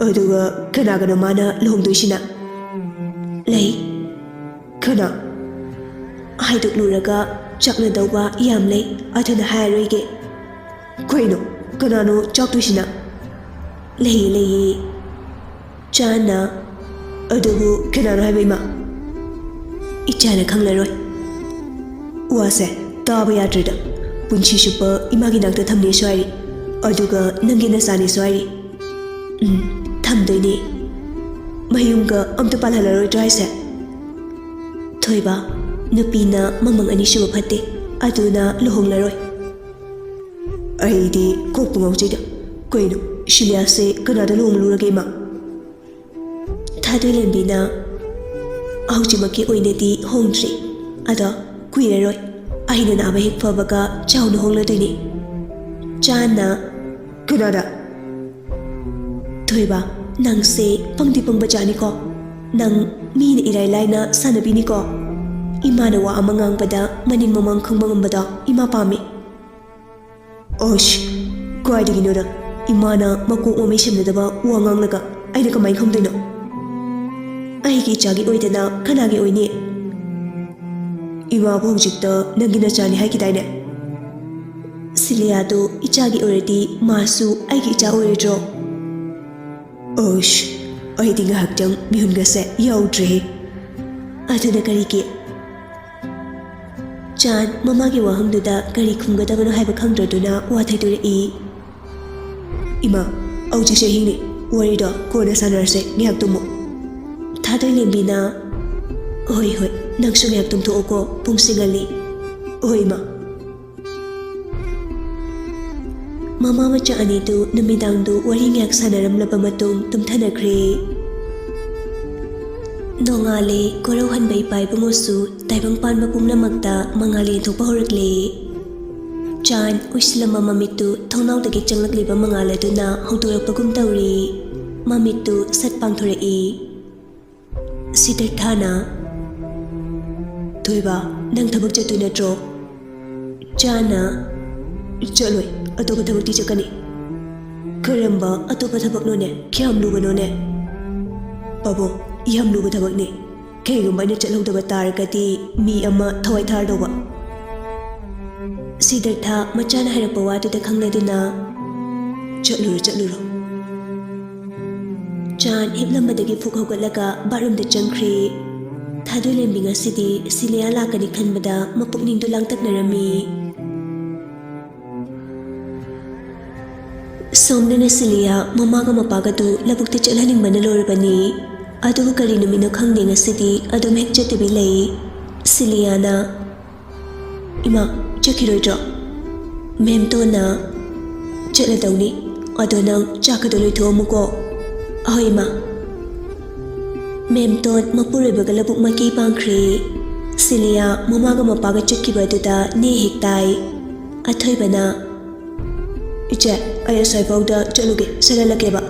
ꯑꯗꯨꯒ ꯀꯅꯥꯒꯅꯣ ꯃꯥꯅ ꯂꯨꯍꯣꯡꯗꯣꯏꯁꯤꯅ?" "ꯂꯩ꯫" "ꯀꯅꯥ?" "ꯍꯥꯏꯗꯣꯛꯂꯨꯔꯒ ꯆꯥꯛꯅꯗꯧꯕ ꯌꯥꯝ ꯂꯩ, ꯑꯗꯨꯅ ꯍꯥꯏꯔꯣꯏꯒꯦ꯫" "ꯀꯩꯅꯣ? ꯀꯅꯥꯅꯣ ꯆꯥꯛꯇꯣꯏꯁꯤꯅ?" "ꯂꯩꯌꯦ, ꯂꯩꯌꯦ꯫" ꯆꯥꯟꯅ, "ꯑꯗꯨꯕꯨ ꯀꯅꯥꯅꯣ ꯍꯥꯏꯕ, ꯏꯃꯥ?" "ꯏꯆꯥꯅ ꯈꯪꯂꯔꯣꯏ꯫" "ꯋꯥꯁꯦ ꯇꯥꯕ ꯌꯥꯗ꯭ꯔꯦꯗ꯫ ꯄꯨꯟꯁꯤ ꯆꯨꯞꯄ ꯏꯃꯥꯒꯤ ꯅꯥꯛꯇ ꯊꯝꯅꯦꯁꯨ ꯍꯥꯏꯔꯤ, ꯑꯗꯨꯒ ꯅꯪꯒꯤ ꯅꯆꯥꯅꯦꯁꯨ ꯍꯥꯏꯔꯤ꯫" "ꯎꯝ, ꯊꯝꯗꯣꯏꯅꯦ꯫ ꯃꯌꯨꯝꯒ ꯑꯝꯇ ꯄꯥꯜꯍꯜꯂꯔꯣꯏꯗ꯭ꯔꯣ ꯍꯥꯏꯁꯦ?" "ꯊꯣꯏꯕ, ꯅꯨꯄꯤꯅ ꯃꯃꯪ ꯑꯅꯤꯁꯨꯕ ꯐꯠꯇꯦ, ꯑꯗꯨꯅ ꯂꯨꯍꯣꯡꯂꯔꯣꯏ꯫" "ꯑꯩꯗꯤ ꯀꯣꯛꯄꯨ ꯉꯥꯎꯖꯩꯗ꯫ ꯀꯩꯅꯣ, ꯁꯤꯂꯤꯌꯥꯁꯦ ꯀꯅꯥꯗ ꯂꯨꯍꯣꯡꯂꯨꯔꯒꯦ, ꯏꯃꯥ?" ꯊꯥꯗꯣꯏꯂꯦꯝꯕꯤꯅ, "ꯍꯧꯖꯤꯛꯃꯛꯀꯤ ꯑꯣꯏꯅꯗꯤ ꯍꯣꯡꯗ꯭ꯔꯤ, ꯑꯗꯣ ꯀꯨꯏꯔꯔꯣꯏ꯫ ꯑꯩꯅ ꯅꯥꯕ ꯍꯦꯛ ꯐꯕꯒ ꯆꯥꯎꯅ ꯍꯣꯡꯂꯗꯣꯏꯅꯤ꯫" ꯆꯥꯟꯅ, "ꯀꯅꯥꯗ?" "ꯊꯣꯏꯕ, ꯅꯪꯁꯦ ꯄꯪꯗꯤ ꯄꯪꯕ ꯖꯥꯠꯅꯤꯀꯣ꯫ ꯅꯪ ꯃꯤꯅ ꯏꯔꯥꯏ ꯂꯥꯏꯅ ꯁꯥꯟꯅꯕꯤꯅꯤꯀꯣ꯫ ꯏꯃꯥꯅ ꯋꯥ ꯑꯃ ꯉꯥꯡꯕꯗ ꯃꯅꯤꯡ ꯃꯃꯥꯡ ꯈꯪꯕ ꯉꯝꯕꯗꯣ ꯏꯃꯥ ꯄꯥꯝꯃꯤ꯫" "ꯑꯁ, ꯀꯥꯏꯗꯒꯤꯅꯣꯗ? ꯏꯃꯥꯅ ꯃꯀꯣꯛ ꯃꯃꯩ ꯁꯝꯅꯗꯕ ꯋꯥ ꯉꯥꯡꯂꯒ ꯑꯩꯅ ꯀꯃꯥꯏꯅ ꯈꯪꯗꯣꯏꯅꯣ? ꯑꯩꯒꯤ ꯏꯆꯥꯒꯤ ꯑꯣꯏꯗꯅ ꯀꯅꯥꯒꯤ ꯑꯣꯏꯅꯤ? ꯏꯃꯥꯕꯨ ꯍꯧꯖꯤꯛꯇ ꯅꯪꯒꯤ ꯅꯆꯥꯅꯤ ꯍꯥꯏꯈꯤꯗꯥꯏꯅꯦ? ꯁꯤꯂꯤꯌꯥꯗꯨ ꯏꯆꯥꯒꯤ ꯑꯣꯏꯔꯗꯤ ꯃꯥꯁꯨ ꯑꯩꯒꯤ ꯏꯆꯥ ꯑꯣꯏꯔꯣꯏꯗ꯭ꯔꯣ?" "ꯑꯁ, ꯑꯩꯗꯤ ꯉꯥꯏꯍꯥꯛꯇꯪ ꯃꯤꯍꯨꯟꯒꯁꯦ ꯌꯥꯎꯗ꯭ꯔꯦꯍꯦ꯫ ꯑꯗꯨꯅ ꯀꯔꯤꯒꯤ?" ꯆꯥꯟ ꯃꯃꯥꯒꯤ ꯋꯥꯍꯪꯗꯨꯗ ꯀꯔꯤ ꯈꯨꯝꯒꯗꯕꯅꯣ ꯍꯥꯏꯕ ꯈꯪꯗ꯭ꯔꯗꯨꯅ ꯋꯥ ꯊꯩꯗꯣꯔꯛꯏ꯫ "ꯏꯃꯥ, ꯍꯧꯖꯤꯛꯁꯦ ꯑꯍꯤꯡꯅꯤ, ꯋꯥꯔꯤꯗꯣ ꯀꯣꯟꯅ ꯁꯥꯟꯅꯔꯁꯦ, ꯉꯥꯏꯍꯥꯛ ꯇꯨꯝꯃꯨ꯫" ꯊꯥꯗꯣꯏꯂꯦꯝꯕꯤꯅ, "ꯍꯣꯏ, ꯍꯣꯏ, ꯅꯪꯁꯨ ꯉꯥꯏꯍꯥꯛ ꯇꯨꯝꯊꯣꯛꯑꯣꯀꯣ, ꯄꯨꯡꯁꯦ ꯉꯜꯂꯤ꯫" "ꯍꯣꯏ, ꯏꯃꯥ꯫" ꯃꯃꯥ ꯃꯆꯥ ꯑꯅꯤꯗꯨ ꯅꯨꯃꯤꯗꯥꯡꯗꯨ ꯋꯥꯔꯤ ꯉꯥꯏꯍꯥꯛ ꯁꯥꯟꯅꯔꯝꯂꯕ ꯃꯇꯨꯡ ꯇꯨꯝꯊꯅꯈ꯭ꯔꯦ꯫ ꯅꯣꯡꯉꯥꯜꯂꯦ꯫ ꯀꯣꯔꯧꯍꯟꯕ ꯏꯄꯥ ꯏꯕꯨꯡꯉꯣꯁꯨ ꯇꯥꯏꯕꯪꯄꯥꯟꯕ ꯄꯨꯝꯅꯃꯛꯇ ꯃꯉꯥꯜ ꯌꯦꯟꯊꯣꯛꯄ ꯍꯧꯔꯛꯂꯦ꯫ ꯆꯥꯟ ꯎꯏꯁꯤꯜꯂꯝꯕ ꯃꯃꯤꯠꯇꯨ ꯊꯣꯡꯅꯥꯎꯗꯒꯤ ꯆꯪꯂꯛꯂꯤꯕ ꯃꯉꯥꯜ ꯑꯗꯨꯅ ꯍꯧꯗꯣꯔꯛꯄꯒꯨꯝ ꯇꯧꯔꯤ꯫ ꯃꯃꯤꯠꯇꯨ ꯁꯠ ꯄꯥꯡꯊꯣꯔꯛꯏ꯫ ꯁꯤꯗꯔꯊꯥꯅ, "ꯊꯣꯏꯕ, ꯅꯪ ꯊꯕꯛ ꯆꯠꯇꯣꯏ ꯅꯠꯇ꯭ꯔꯣ?" ꯆꯥꯅ, "ꯆꯠꯂꯣꯏ, ꯑꯇꯣꯞꯄ ꯊꯕꯛꯇꯤ ꯆꯠꯀꯅꯤ꯫" "ꯀꯔꯝꯕ ꯑꯇꯣꯞꯄ ꯊꯕꯛꯅꯣꯅꯦ? ꯀꯌꯥꯝ ꯂꯨꯕꯅꯣꯅꯦ?" "ꯄꯥꯕꯨꯡ, ꯌꯥꯝ ꯂꯨꯕ ꯊꯕꯛꯅꯤ꯫ ꯀꯩꯒꯨꯝꯕ ꯑꯩꯅ ꯆꯠꯍꯧꯗꯕ ꯇꯥꯔꯒꯗꯤ ꯃꯤ ꯑꯃ ꯊꯋꯥꯏ ꯊꯥꯔꯗꯧꯕ꯫" ꯁꯤꯗꯔꯊ ꯃꯆꯥꯅ ꯍꯥꯏꯔꯛꯄ ꯋꯥꯗꯨꯗ ꯈꯪꯂꯗꯨꯅ, "ꯆꯠꯂꯨꯔꯣ, ꯆꯠꯂꯨꯔꯣ꯫" ꯆꯥꯟ ꯍꯤꯞꯂꯝꯕꯗꯒꯤ ꯐꯨꯛ ꯍꯧꯒꯠꯂꯒ ꯕꯥꯠꯔꯨꯝꯗ ꯆꯪꯈ꯭ꯔꯦ꯫ ꯊꯥꯗꯣꯏꯂꯦꯝꯕꯤ ꯉꯁꯤꯗꯤ ꯁꯤꯂꯤꯌꯥ ꯂꯥꯛꯀꯅꯤ ꯈꯟꯕꯗ ꯃꯄꯨꯛꯅꯤꯡꯗꯨ ꯂꯥꯡꯇꯛꯅꯔꯝꯃꯤ꯫ ꯁꯣꯝꯗꯅ ꯁꯤꯂꯤꯌꯥ ꯃꯃꯥꯒ ꯃꯄꯥꯒꯗꯨ ꯂꯧꯕꯨꯛꯇ ꯆꯠꯍꯟꯅꯤꯡꯕꯅ ꯂꯣꯏꯔꯕꯅꯤ꯫ ꯑꯗꯨꯕꯨ ꯀꯔꯤ ꯅꯨꯃꯤꯠꯅꯣ ꯈꯪꯗꯦ, ꯉꯁꯤꯗꯤ ꯑꯗꯨꯝ ꯍꯦꯛ ꯆꯠꯇꯕꯤ ꯂꯩ꯫ ꯁꯤꯂꯤꯌꯥꯅ, "ꯏꯃꯥ, ꯆꯠꯈꯤꯔꯣꯏꯗ꯭ꯔꯣ?" ꯃꯦꯝꯇꯣꯟꯅ, "ꯆꯠꯂꯗꯧꯅꯤ꯫ ꯑꯗꯣ ꯅꯪ ꯆꯥꯛꯀꯗꯣ ꯂꯣꯏꯊꯣꯛꯑꯝꯃꯨꯀꯣ꯫" "ꯑꯍꯣꯏ, ꯏꯃꯥ꯫" ꯃꯦꯝꯇꯣꯟ ꯃꯄꯨꯔꯣꯏꯕꯒ ꯂꯧꯕꯨꯛ ꯃꯥꯏꯀꯩ ꯄꯥꯡꯈ꯭ꯔꯦ꯫ ꯁꯤꯂꯤꯌꯥ ꯃꯃꯥꯒ ꯃꯄꯥꯒ ꯆꯠꯈꯤꯕ ꯑꯗꯨꯗ ꯅꯦ ꯍꯦꯛ ꯇꯥꯏ꯫ ꯑꯊꯣꯏꯕꯅ, "ꯏꯆꯦ, ꯑꯩ ꯑꯁ꯭ꯋꯥꯏꯐꯥꯎꯗ ꯆꯠꯂꯨꯒꯦ, ꯁꯠ ꯍꯜꯂꯛꯀꯦꯕ꯫"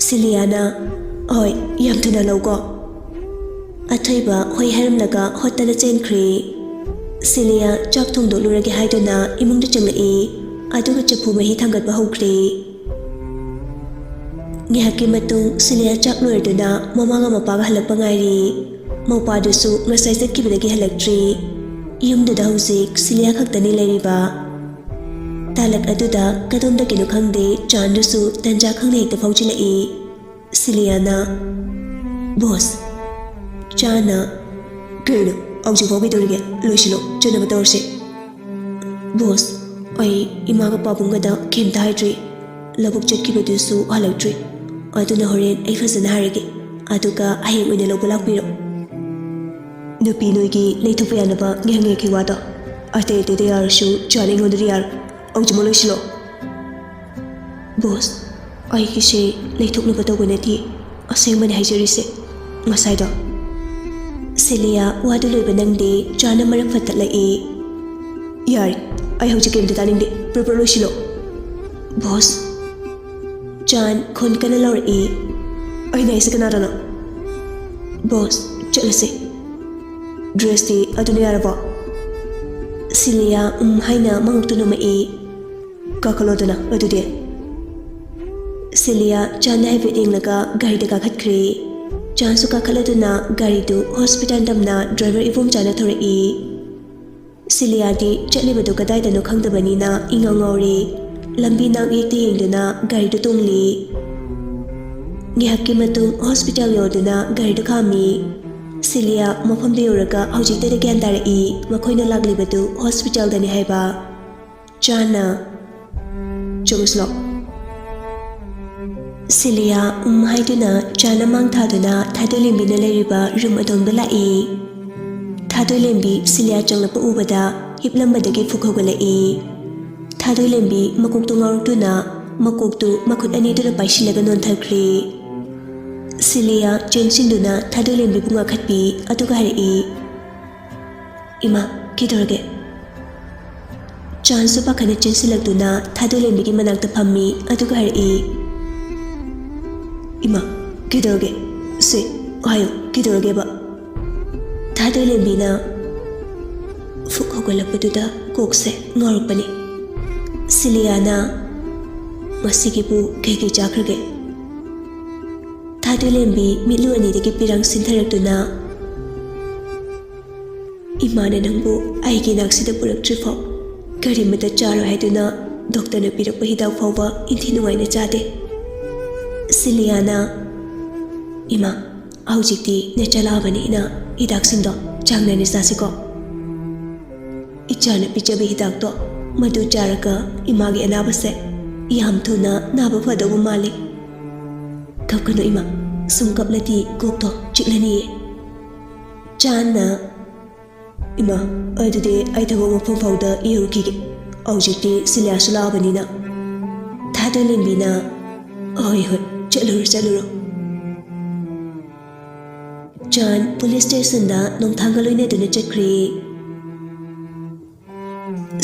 ꯁꯤꯂꯤꯌꯥꯅ, "ꯍꯣꯏ, ꯌꯥꯝ ꯊꯨꯅ ꯍꯜꯂꯛꯎꯀꯣ꯫" ꯑꯊꯣꯏꯕ ꯍꯣꯏ ꯍꯥꯏꯔꯝꯂꯒ ꯍꯣꯠꯇꯅ ꯆꯦꯟꯈ꯭ꯔꯦ꯫ ꯁꯤꯂꯤꯌꯥ ꯆꯥꯛ ꯊꯣꯡꯗꯣꯛꯂꯨꯔꯒꯦ ꯍꯥꯏꯗꯨꯅ ꯏꯃꯨꯡꯗ ꯆꯪꯂꯛꯏ, ꯑꯗꯨꯒ ꯆꯐꯨ ꯃꯍꯤ ꯊꯥꯡꯒꯠꯄ ꯍꯧꯈ꯭ꯔꯦ꯫ ꯉꯥꯏꯍꯥꯛꯀꯤ ꯃꯇꯨꯡ ꯁꯤꯂꯤꯌꯥ ꯆꯥꯛ ꯂꯣꯏꯔꯗꯨꯅ ꯃꯃꯥꯒ ꯃꯄꯥꯒ ꯍꯜꯂꯛꯄ ꯉꯥꯏꯔꯤ꯫ ꯃꯧꯄꯥꯗꯨꯁꯨ ꯉꯁꯥꯏ ꯆꯠꯈꯤꯕꯗꯒꯤ ꯍꯜꯂꯛꯇ꯭ꯔꯤ꯫ ꯌꯨꯝꯗꯨꯗ ꯍꯧꯖꯤꯛ ꯁꯤꯂꯤꯌꯥ ꯈꯛꯇꯅꯤ ꯂꯩꯔꯤꯕ꯫ ꯇꯥꯂꯛ ꯑꯗꯨꯗ ꯀꯗꯣꯝꯗꯒꯤꯅꯣ ꯈꯪꯗꯦ, ꯆꯥꯟꯗꯨꯁꯨ ꯇꯟꯖꯥ ꯈꯪꯅ ꯍꯦꯛꯇ ꯐꯥꯎꯖꯤꯜꯂꯛꯏ꯫ ꯁꯤꯂꯤꯌꯥꯅ, "ꯕꯣꯁ꯫" ꯆꯥꯅ, "ꯀꯩꯅꯣ, ꯍꯧꯖꯤꯛꯐꯥꯎ ꯀꯩꯗꯧꯔꯤꯒꯦ? ꯂꯣꯏꯁꯤꯜꯂꯣ, ꯆꯠꯅꯕ ꯇꯧꯔꯁꯦ꯫" "ꯕꯣꯁ, ꯑꯩ ꯏꯃꯥꯒ ꯄꯥꯕꯨꯡꯒꯗ ꯀꯩꯝꯇ ꯍꯥꯏꯗ꯭ꯔꯤ꯫ ꯂꯧꯕꯨꯛ ꯆꯠꯈꯤꯕꯗꯨꯁꯨ ꯍꯜꯂꯛꯇ꯭ꯔꯤ꯫ ꯑꯗꯨꯅ ꯍꯣꯔꯦꯟ ꯑꯩ ꯐꯖꯅ ꯍꯥꯏꯔꯒꯦ, ꯑꯗꯨꯒ ꯍꯌꯦꯡ ꯑꯣꯏꯅ ꯂꯧꯕ ꯂꯥꯛꯄꯤꯔꯣ꯫" "ꯅꯨꯄꯤ ꯅꯣꯏꯒꯤ ꯂꯩꯊꯣꯛꯄ ꯌꯥꯅꯕ ꯉꯥꯏꯍꯥꯛ ꯉꯥꯏꯍꯥꯛꯀꯤ ꯋꯥꯗꯣ꯫ ꯑꯇꯩ ꯑꯇꯩꯗ ꯌꯥꯔꯁꯨ ꯆꯥꯅ ꯑꯩꯉꯣꯟꯗꯗꯤ ꯌꯥꯔꯣꯏ꯫ ꯍꯧꯖꯤꯛꯃꯛ ꯂꯣꯏꯁꯤꯜꯂꯣ꯫" ꯕꯣꯁ, ꯑꯩꯒꯤꯁꯦ ꯂꯩꯊꯣꯛꯅꯕ ꯇꯧꯕ ꯅꯠꯇꯦ, ꯑꯁꯦꯡꯕꯅꯦ ꯍꯥꯏꯖꯔꯤꯁꯦ꯫ ꯉꯁꯥꯏꯗꯣ ꯁꯤꯂꯤꯌꯥ ꯋꯥꯗꯨ ꯂꯣꯏꯕ ꯅꯪꯗꯦ, ꯆꯥꯅ ꯃꯔꯛ ꯐꯠꯇꯠꯂꯛꯏ꯫ ꯌꯥꯔꯦ, ꯑꯩ ꯍꯧꯖꯤꯛ ꯀꯩꯝꯇ ꯇꯥꯅꯤꯡꯗꯦ꯫ ꯄ꯭ꯔꯣꯄꯔ ꯂꯣꯏꯁꯤꯜꯂꯣ꯫ ꯕꯣꯁ, ꯆꯥꯟ ꯈꯣꯟ ꯀꯟꯅ ꯂꯧꯔꯛꯏ꯫ ꯑꯩꯅ ꯍꯥꯏꯁꯦ ꯀꯅꯥꯗꯅꯣ? ꯕꯣꯁ, ꯆꯠꯂꯁꯦ꯫ ꯗ꯭ꯔꯦꯁꯇꯤ ꯑꯗꯨꯅ ꯌꯥꯔꯕꯣ? ꯁꯤꯂꯤꯌꯥ ꯎꯝ ꯍꯥꯏꯅ ꯃꯉꯛꯇꯨ ꯅꯣꯝꯃꯛꯏ꯫ ꯀꯥꯈꯠꯂꯣꯗꯅ ꯑꯗꯨꯗꯤ꯫ ꯁꯤꯂꯤꯌꯥ ꯆꯥꯟꯗ ꯍꯥꯏꯐꯦꯠ ꯌꯦꯡꯂꯒ ꯒꯥꯔꯤꯗ ꯀꯥꯈꯠꯈ꯭ꯔꯦ꯫ ꯆꯥꯟꯁꯨ ꯀꯥꯈꯠꯂꯗꯨꯅ ꯒꯥꯔꯤꯗꯨ ꯍꯣꯁꯄꯤꯇꯥꯜ ꯇꯝꯅ ꯗ꯭ꯔꯥꯏꯚꯔ ꯏꯕꯣꯝꯆꯥꯅ ꯊꯧꯔꯛꯏ꯫ ꯁꯤꯂꯤꯌꯥꯗꯤ ꯆꯠꯂꯤꯕꯗꯨ ꯀꯗꯥꯏꯗꯅꯣ ꯈꯪꯗꯕꯅꯤꯅ ꯏꯉꯥꯎ ꯉꯥꯎꯔꯦ꯫ ꯂꯝꯕꯤ ꯅꯥꯛ ꯌꯦꯛꯇ ꯌꯦꯡꯗꯨꯅ ꯒꯥꯔꯤꯗꯨ ꯇꯣꯡꯂꯤ꯫ ꯉꯥꯏꯍꯥꯛꯀꯤ ꯃꯇꯨꯡ ꯍꯣꯁꯄꯤꯇꯥꯜ ꯌꯧꯗꯨꯅ ꯒꯥꯔꯤꯗꯨ ꯈꯥꯝꯃꯤ꯫ ꯁꯤꯂꯤꯌꯥ ꯃꯐꯝꯗꯨ ꯌꯧꯔꯒ ꯍꯧꯖꯤꯛꯇꯗ ꯒ꯭ꯌꯥꯟ ꯇꯥꯔꯛꯏ, ꯃꯈꯣꯏꯅ ꯂꯥꯛꯂꯤꯕꯗꯨ ꯍꯣꯁꯄꯤꯇꯥꯜꯗꯅꯤ ꯍꯥꯏꯕ꯫ ꯆꯥꯟꯅ, "ꯆꯨꯝꯃꯤꯁꯂꯣ?" ꯁꯤꯂꯤꯌꯥ ꯎꯝ ꯍꯥꯏꯗꯨꯅ ꯆꯥꯟꯅ ꯃꯥꯡ ꯊꯥꯗꯨꯅ ꯊꯥꯗꯣꯏꯂꯦꯝꯕꯤꯅ ꯂꯩꯔꯤꯕ ꯔꯨꯝ ꯑꯗꯣꯝꯗ ꯂꯥꯛꯏ꯫ ꯊꯥꯗꯣꯏꯂꯦꯝꯕꯤ ꯁꯤꯂꯤꯌꯥ ꯆꯪꯂꯛꯄ ꯎꯕꯗ ꯍꯤꯞꯂꯝꯕꯗꯒꯤ ꯐꯨꯛ ꯍꯧꯒꯠꯂꯛꯏ꯫ ꯊꯥꯗꯣꯏꯂꯦꯝꯕꯤ ꯃꯀꯣꯛꯇꯨ ꯉꯥꯎꯔꯛꯇꯨꯅ ꯃꯀꯣꯛꯇꯨ ꯃꯈꯨꯠ ꯑꯅꯤꯗꯨꯅ ꯄꯥꯏꯁꯤꯜꯂꯒ ꯅꯣꯟꯊꯈ꯭ꯔꯦ꯫ ꯁꯤꯂꯤꯌꯥ ꯆꯦꯟꯁꯤꯟꯗꯨꯅ ꯊꯥꯗꯣꯏꯂꯦꯝꯕꯤꯕꯨ ꯉꯥꯈꯠꯄꯤ, ꯑꯗꯨꯒ ꯍꯥꯏꯔꯛꯏ, "ꯏꯃꯥ, ꯀꯩꯗꯧꯔꯒꯦ?" ꯆꯥꯟꯁꯨ ꯄꯥꯈꯠꯅ ꯆꯦꯟꯁꯤꯜꯂꯛꯇꯨꯅ ꯊꯥꯗꯣꯏꯂꯦꯝꯕꯤꯒꯤ ꯃꯅꯥꯛꯇ ꯐꯝꯃꯤ, ꯑꯗꯨꯒ ꯍꯥꯏꯔꯛꯏ, "ꯏꯃꯥ, ꯀꯩꯗꯧꯔꯒꯦ? ꯁꯦ, ꯍꯥꯏꯌꯨ, ꯀꯩꯗꯧꯔꯒꯦꯕ?" ꯊꯥꯗꯣꯏꯂꯦꯝꯕꯤꯅ ꯐꯨꯛ ꯍꯧꯒꯠꯂꯛꯄꯗꯨꯗ ꯀꯣꯛꯁꯦ ꯉꯥꯎꯔꯛꯄꯅꯤ꯫ ꯁꯤꯂꯤꯌꯥꯅ, "ꯃꯁꯤꯒꯤꯕꯨ ꯀꯩꯀꯩ ꯆꯥꯈ꯭ꯔꯒꯦ?" ꯊꯥꯗꯣꯏꯂꯦꯝꯕꯤ ꯃꯤꯠꯂꯨ ꯑꯅꯤꯗꯒꯤ ꯄꯤꯔꯥꯡ ꯁꯤꯟꯊꯔꯛꯇꯨꯅ, "ꯏꯃꯥꯅ ꯅꯪꯕꯨ ꯑꯩꯒꯤ ꯏꯅꯥꯛꯁꯤꯗ ꯄꯨꯔꯛꯇ꯭ꯔꯤꯐꯥꯎ ꯀꯔꯤꯃꯇ ꯆꯥꯔꯣꯏ ꯍꯥꯏꯗꯨꯅ ꯗꯣꯛꯇꯔꯅ ꯄꯤꯔꯛꯄ ꯍꯤꯗꯥꯛ ꯐꯥꯎꯕ ꯏꯟꯊꯤ ꯅꯨꯡꯉꯥꯏꯅ ꯆꯥꯗꯦ꯫" ꯁꯤꯂꯤꯌꯥꯅ, "ꯏꯃꯥ, ꯍꯧꯖꯤꯛꯇꯤ ꯅꯆꯥ ꯂꯥꯛꯑꯕꯅꯤꯅ ꯍꯤꯗꯥꯛꯁꯤꯡꯗꯣ ꯆꯥꯡ ꯅꯥꯏꯅ ꯆꯥꯁꯤꯀꯣ꯫ ꯏꯆꯥꯅ ꯄꯤꯖꯕ ꯍꯤꯗꯥꯛꯇꯣ ꯃꯗꯨ ꯆꯥꯔꯒ ꯏꯃꯥꯒꯤ ꯑꯅꯥꯕꯁꯦ ꯌꯥꯝ ꯊꯨꯅ ꯅꯥꯕ ꯐꯗꯧꯕ ꯃꯥꯜꯂꯤ꯫ ꯀꯞꯀꯅꯨ ꯏꯃꯥ, ꯁꯨꯝ ꯀꯞꯂꯗꯤ ꯀꯣꯛꯇꯣ ꯆꯤꯛꯂꯅꯤꯌꯦ꯫" ꯆꯥꯟꯅ, "ꯏꯃꯥ, ꯑꯗꯨꯗꯤ ꯑꯩ ꯊꯕꯛ ꯃꯐꯝ ꯐꯥꯎꯗ ꯌꯧꯔꯨꯈꯤꯒꯦ꯫ ꯍꯧꯖꯤꯛꯇꯤ ꯁꯤꯂꯤꯌꯥꯁꯨ ꯂꯥꯛꯑꯕꯅꯤꯅ꯫" ꯊꯥ ꯇꯂꯦꯝꯕꯤꯅ, "ꯍꯣꯏ ꯍꯣꯏ, ꯆꯠꯂꯨꯔꯣ ꯆꯠꯂꯨꯔꯣ"꯫ ꯆꯥꯟ ꯄꯨꯂꯤꯁ ꯁ꯭ꯇꯦꯁꯟꯗ ꯅꯣꯡꯊꯥꯡꯒ ꯂꯣꯏꯅꯗꯨꯅ ꯆꯠꯈ꯭ꯔꯦ꯫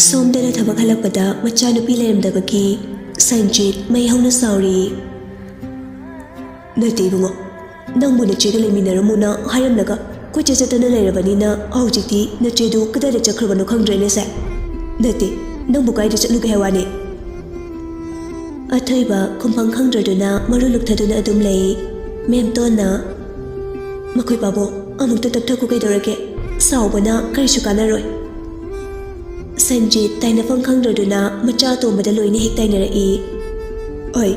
ꯁꯣꯝꯗꯅ ꯊꯕꯛ ꯍꯜꯂꯛꯄꯗ ꯃꯆꯥꯅꯨꯄꯤ ꯂꯩꯔꯝꯗꯕꯒꯤ ꯁꯟꯖꯤꯠ ꯃꯩ ꯍꯧꯅ ꯁꯥꯎꯔꯤ꯫ "ꯅꯠꯇꯦ ꯏꯕꯨꯡꯉꯣ, ꯅꯪꯕꯨ ꯅꯆꯦꯒ ꯂꯩꯃꯤꯟꯅꯔꯝꯃꯨꯅ ꯍꯥꯏꯔꯝꯂꯒ ꯀꯣꯏꯆꯠ ꯆꯠꯇꯅ ꯂꯩꯔꯕꯅꯤꯅ ꯍꯧꯖꯤꯛꯇꯤ ꯅꯆꯦꯗꯨ ꯀꯗꯥꯏꯗ ꯆꯠꯈ꯭ꯔꯕꯅꯣ ꯈꯪꯗ꯭ꯔꯦꯅꯦ ꯁꯦ꯫ ꯅꯠꯇꯦ, ꯅꯪꯕꯨ ꯀꯥꯏꯗ ꯆꯠꯂꯨꯒꯦ ꯍꯥꯏ ꯋꯥꯅꯤ?" ꯑꯊꯣꯏꯕ ꯈꯨꯝꯐꯝ ꯈꯪꯗ꯭ꯔꯗꯨꯅ ꯃꯔꯨ ꯂꯨꯛꯊꯗꯨꯅ ꯑꯗꯨꯝ ꯂꯩ꯫ ꯃꯦꯝꯇꯣꯟꯅ, "ꯃꯈꯣꯏ ꯄꯥꯕꯨꯡ, ꯑꯃꯨꯛꯇ ꯇꯞꯊꯈꯣ ꯀꯩꯗꯧꯔꯒꯦ? ꯁꯥꯎꯕꯅ ꯀꯔꯤꯁꯨ ꯀꯥꯟꯅꯔꯣꯏ"꯫ ꯁꯟꯖꯤꯠ ꯇꯥꯏꯅꯐꯝ ꯈꯪꯗ꯭ꯔꯗꯨꯅ ꯃꯆꯥ ꯑꯇꯣꯝꯕꯗ ꯂꯣꯏꯅ ꯍꯦꯛ ꯇꯥꯏꯅꯔꯛꯏ꯫ "ꯑꯣꯏ,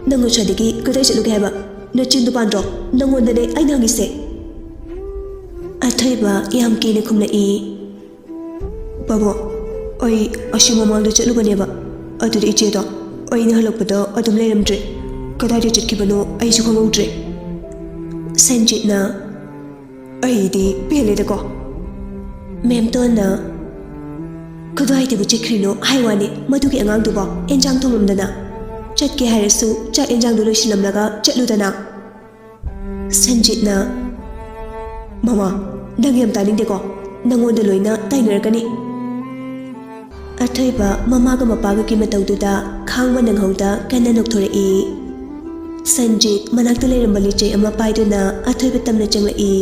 ꯅꯪ ꯉꯁꯥꯏꯗꯒꯤ ꯀꯗꯥꯏ ꯆꯠꯂꯨꯒꯦ ꯍꯥꯏꯕ? ꯅꯆꯤꯟꯗꯨ ꯄꯥꯟꯗ꯭ꯔꯣ? ꯅꯪꯉꯣꯟꯗꯅꯦ ꯑꯩꯅ ꯍꯪꯉꯤꯁꯦ"꯫ ꯑꯊꯣꯏꯕ ꯌꯥꯝ ꯀꯤꯅ ꯈꯨꯝꯂꯛꯏ꯫ "ꯄꯥꯕꯨꯡ, ꯑꯩ ꯑꯁꯤ ꯃꯃꯥꯡꯗ ꯆꯠꯂꯨꯕꯅꯦꯕ꯫ ꯑꯗꯨꯗ ꯏꯆꯦꯗꯣ ꯑꯩꯅ ꯍꯜꯂꯛꯄꯗ ꯑꯗꯨꯝ ꯂꯩꯔꯝꯗ꯭ꯔꯦ꯫ ꯀꯗꯥꯏꯗ ꯆꯠꯈꯤꯕꯅꯣ ꯑꯩꯁꯨ ꯈꯪꯍꯧꯗ꯭ꯔꯦ"꯫ ꯁꯟꯖꯤꯠꯅ, "ꯑꯩꯗꯤ ꯄꯦꯜꯂꯦꯗꯀꯣ"꯫ ꯃꯦꯝꯇꯣꯟꯅ, "ꯀꯗꯥꯏꯗꯕꯨ ꯆꯠꯈ꯭ꯔꯤꯅꯣ ꯍꯥꯏ ꯋꯥꯅꯤ, ꯃꯗꯨꯒꯤ ꯑꯉꯥꯡꯗꯨꯕꯣ ꯑꯦꯟꯖꯥꯡ ꯊꯣꯡꯂꯝꯗꯅ? ꯆꯠꯀꯦ ꯍꯥꯏꯔꯁꯨ ꯆꯥꯛ ꯑꯦꯟꯖꯥꯡꯗꯨ ꯂꯣꯏꯁꯤꯜꯂꯝꯂꯒ ꯆꯠꯂꯨꯗꯅ"꯫ ꯁꯟꯖꯤꯠꯅ, "ꯃꯃꯥ, ꯅꯪ ꯌꯥꯝ ꯇꯥꯅꯤꯡꯗꯦꯀꯣ, ꯅꯪꯉꯣꯟꯗ ꯂꯣꯏꯅ ꯇꯥꯏꯅꯔꯛꯀꯅꯤ"꯫ ꯑꯊꯣꯏꯕ ꯃꯃꯥꯒ ꯃꯄꯥꯒꯒꯤ ꯃꯇꯧꯗꯨꯗ ꯈꯥꯡꯕ ꯅꯪꯍꯧꯗ ꯀꯟꯅ ꯅꯣꯛꯊꯣꯔꯛꯏ꯫ ꯁꯟꯖꯤꯠ ꯃꯅꯥꯛꯇ ꯂꯩꯔꯝꯕ ꯂꯤꯆꯩ ꯑꯃ ꯄꯥꯏꯗꯨꯅ ꯑꯊꯣꯏꯕ ꯇꯝꯅ ꯆꯪꯂꯛꯏ꯫